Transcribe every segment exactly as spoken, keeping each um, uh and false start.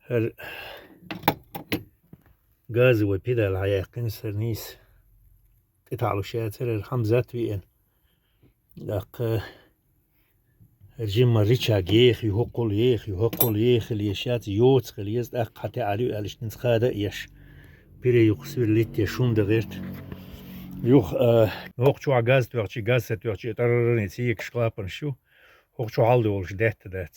ХӀара газовый педаль хьаяьккхина сара нийса. ТӀетаӀалуш яцара, хӀара Хьамзат веана. ТӀаккха хӀара жимма рычаг еха ю, хӀокхул еха ю, хӀокхул еха ю, еш яц, йоца хила еза, тӀаккха хьатаьӀар ю аьлла, иштта хӀинца хада а еш. Пире юха сверлить еш, шум дан гӀерта. Юха, а, хӀокху чохь газ тоьхчи, газ ца тоьхчи, тӀаррани ца екаш клапанаш ю, хӀокху чохь хьалдолуш даьтта дац.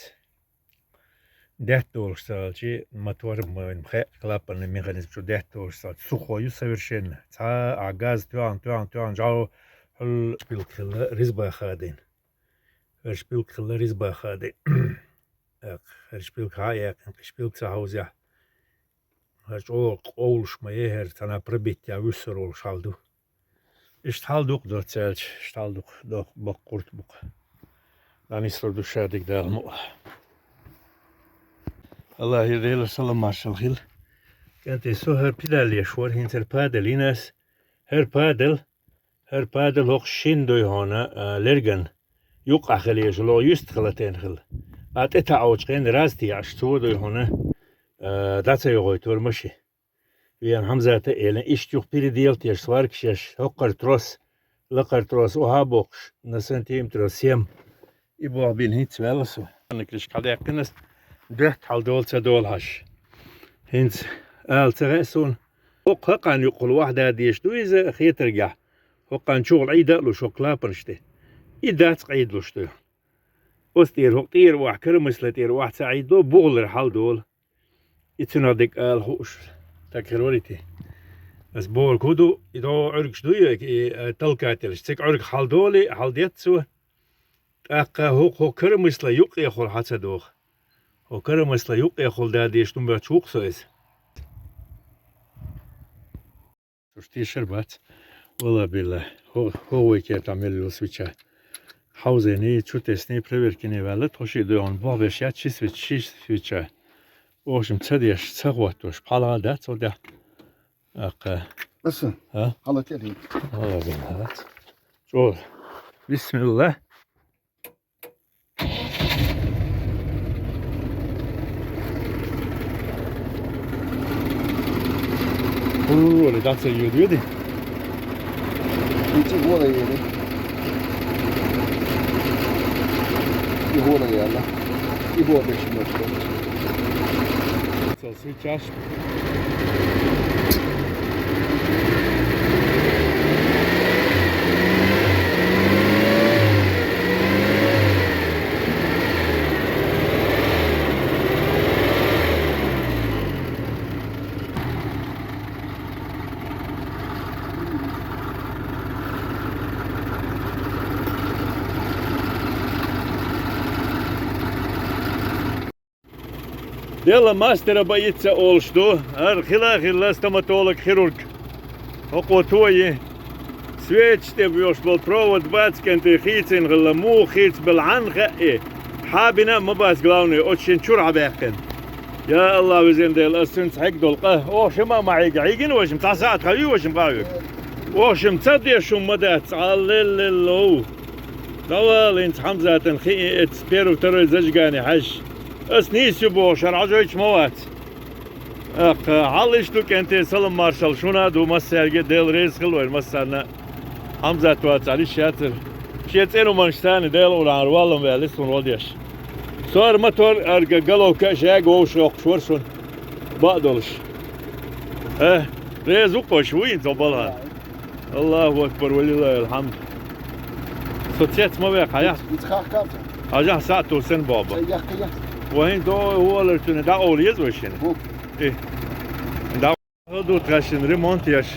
Даьтта долуш ца хилчи, мотор, м, хаьа, клапанный механизм чу даьтта долуш ца хилчи, сухой ю совершенно. Цхьа а газ тоьхна, тоьхна, тоьхна, жао, хӀул шпилка хилла резьба хадийна. ХӀара шпилка хилла резьба хадийна. ТӀаккха хӀара шпилка хьа а яьккхина, кхин шпилка ца хьовзехь, хӀара чӀогӀа къовлуш ма яй хӀара, цхьана пробития вуьссур волуш хьал ду. Иштта хьал дукха доццаьлча, иштта хьал дукха, доккха баккхурт бу-кх. ДӀанислур ду ша дика Дала мукъ. Аллахьера Делера салам маршалла хила. КӀентий, со хӀара педаль еш вара, хӀинца хӀара падал йина ас. ХӀара падал, хӀара падал хӀокху шина дуй хьуна, а, лерган юккъахь хила езаш ло, юьстахь латийна хила. Ткъа тӀетаӀочу хенахь раз тӀеяьӀаш цо дуй хьуна, а, дӀа ца йохуьйтура маши. Веана Хьамзата а элира, иштта юха переделать еш, сваркаш еш, хӀокхара трос, лакхара трос, охьа а боккхуш, на сантиметров семь. И болх бина хӀинца ваьлла со. Анна кришка хьадаьккхина ас, доьхна хьал дола ца долу хьаш. ХӀинца ала ца хаьа суна. ХӀокху хӀокхарна юккъехула ваьхьа дезаш ду иза хетаргахь. ХӀокхарна чухула Ӏийда а луш, хӀокху клапанаш тӀе. И дац Ӏийдалуш ду. Оцу тӀера, хӀокху тӀера охьа, коромысла тӀера охьа ца Ӏийдало, бухалара хьал долу. И цунах дерг ала хууш, так хир варий те. Ас бохург хӀун ду, и догӀу Ӏуьргаш дуй, и, э, толкательш, цига Ӏуьрг хьалдолий, хьалдеттац цо. ТӀаккха хӀу-, хӀу коромысла юккъехула хьа ца доху. ХӀу коромысла юккъехула да дезаш хӀума бац, вукху со иза. Уьш тешар бац. Валла билла. ХӀо-, хӀо вай кертахь мел йолу свеча. Хьовзийний, чу тесний, проверкиний ваьлла, тхо шиъ дуй хьуна бохбеш яц ши свеча, ши свеча. В общем, ца деш, ца хӀоттош, пхьалгӀа дац цу тӀехь. Аккха. Аса? А? Хьала тӀе дин. Валла билла дац. ЧӀогӀа. Бисмилла. Гур-гур-гур, дацар юьрдуьди. Ичи гора ери. И гора яла. И гора бешмет. Сейчас. Делла мастера боится олуш ду, хӀара хила а хилла стоматолог-хирург. ХӀокхо тойи, свечаш тӀе боьхуш болу провод бац, кӀентий, хийцина хилла, муха хийцабелла хьанна хаьа и? Хьабина а ма бац, главное, оцу шина чуьра хьабаьккхина. Я АллахӀ, везан Дела, ас цуьнца хьегна долу къа, оха шима а ма хьийга, хьийгина вайшимма, цхьа сахьт хан юй вайшимма къахьоьгу. Оха шимма ца деш хӀума ма дац, Аллилалло. Давала хӀинца Хьамзатан хи и эцна, первый, второй зажигание хьаьжча. Ас нийса ю бохуш, хӀара Ӏожойтуш ма вац. Аккха, хьал иштта ду, кӀентий, салам маршалла шуна а ду, массаьрга а Дела реза хила вайна массарна а. Хьамзат вацахьара йиш яцара. Шен цӀена хӀуманаш царна Дела улахьара валлам ваьлла, суна гӀо деш. Со хӀара мотор, хӀара га-, головка а шаьга вовшах йоккхуш вара шуна. Бакъ долуш. Э, реза ву-кх вай, вуй хӀинца хьо балхьа. Аллаху акбар, ва лиллахил хьамд. Со цец ма вехьа, хьан яхь? Ица хахкалца. Хьажахь, сахьт ту сен боху. Ца яккха яц. Вайн до гӀолар цуьнан дӀакъовла еза вай шина? Бу. И. ДӀа хӀа ду тхаьшшина ремонт еш.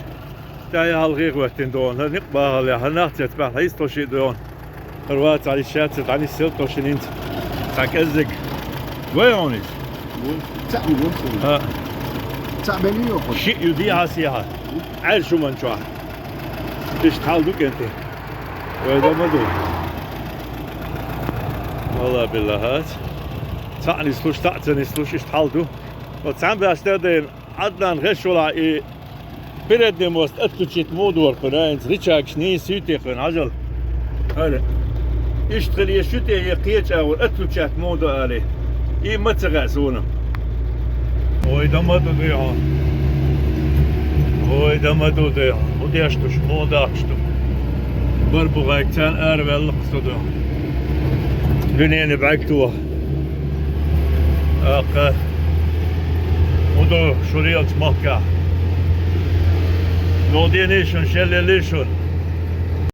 ТӀаьхьа хьалхе хӀоьттина догӀу. ХӀара никъ бахьале, хӀара нах цец баьхьа, хӀа иза тхо шиъ догӀу. ХӀара вацахьара йиш яцара, дӀанисъелла тхо шина хӀинца. Цхьа кӀеззиг. Вай хьуна иза? Цхьаъ ма ву шуна. ХӀа. Цхьаъ бен ю йохуш? Шиъ ю дехьа-сехьа. Ӏаьржа хӀуманна чохь. Иштта хьал ду, кӀентий. Вай дан ма ду. Валла билла хӀац. Цхьаъ нислуш, цхьаъ ца нислуш, иштта хьал ду. Оцу цхьаьна баьхча тӀе а дайна, Ӏаднан гӀеш волахь и передний мост отключить муха дора кхуьнан, хӀинца рычагаш нийса ю те кхуьнан, хьажал. ХӀара. Иштта хила еш ю те, я кхечу агӀор отключать муха до алий. И ма ца хаьа суна. Ой, да ма ду дехьа. Ой, да ма ду дехьа. Удеш ду, шмодахш ду. Барбугайк цан ар веллаксу ду. Гюнени байту. Ака. Уду шурилч махка. Лоденишун, шеллелишун.